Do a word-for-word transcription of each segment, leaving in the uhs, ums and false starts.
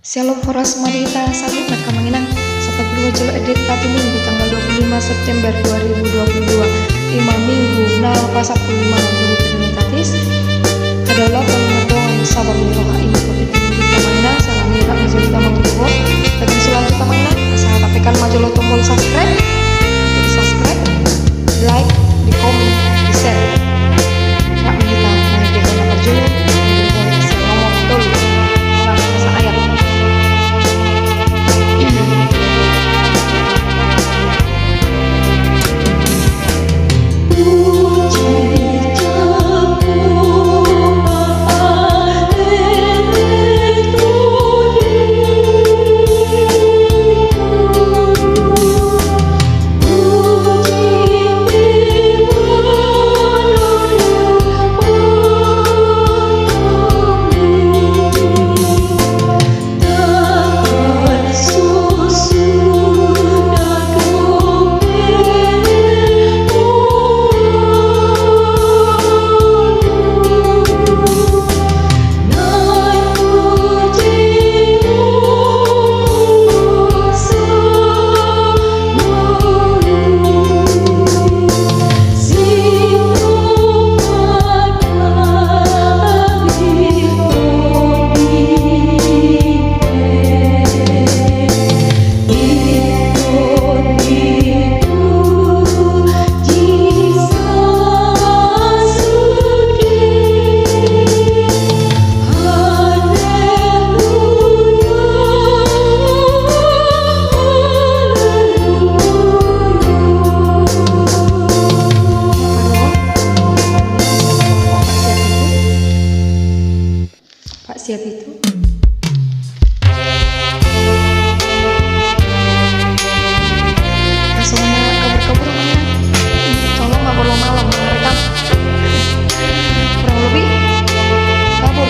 Shalom, horas ma di hita saluhutna amang inang. Sahat ma jolo di hita tu Minggu tanggal dua puluh lima September dua ribu dua puluh dua. Ima Minggu na pasampulu lima Minggu Trinitatis. Adalah pengumuman sabar ni roha ini. Amang inang, salam ni roha jadi tamang tuho. Tapi selanjutnya amang inang, asa tapikan ma jolo tombol subscribe. Di subscribe, like, di komen, di share. Rap ma hita mangidehon na parjolo, di share nomor tolu. Langsung saayat. Pak, siap itu. Langsung kabur-kabur, tolong ma, belum malam, merekam. Kurang lebih, kabur.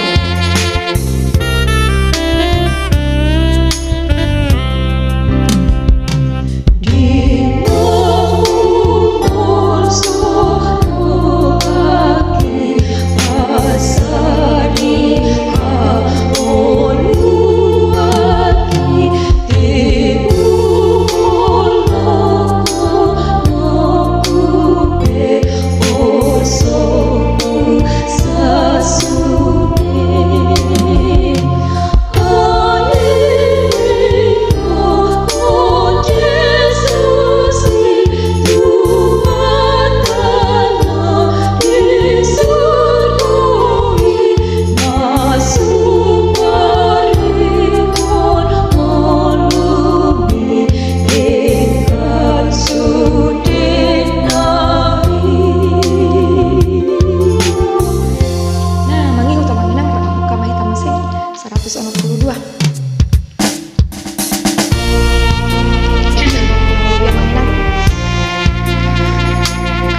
Nah, mangihut amang inang, rap buka ma hita muse. Seratus onom puluh dua.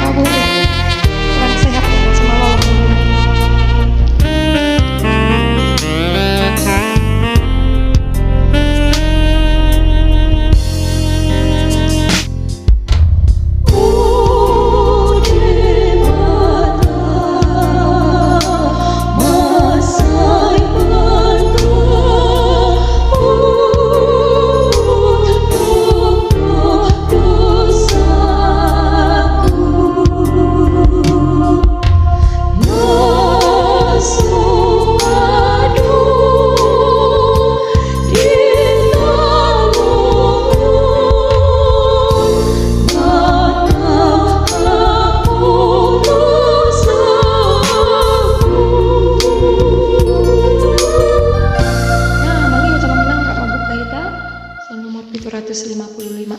Kabur. Kurang sehat, sama lolong. Nah, mangihut amang inang, rap mambuka hita. Sian nomor pitu ratus lima puluh lima.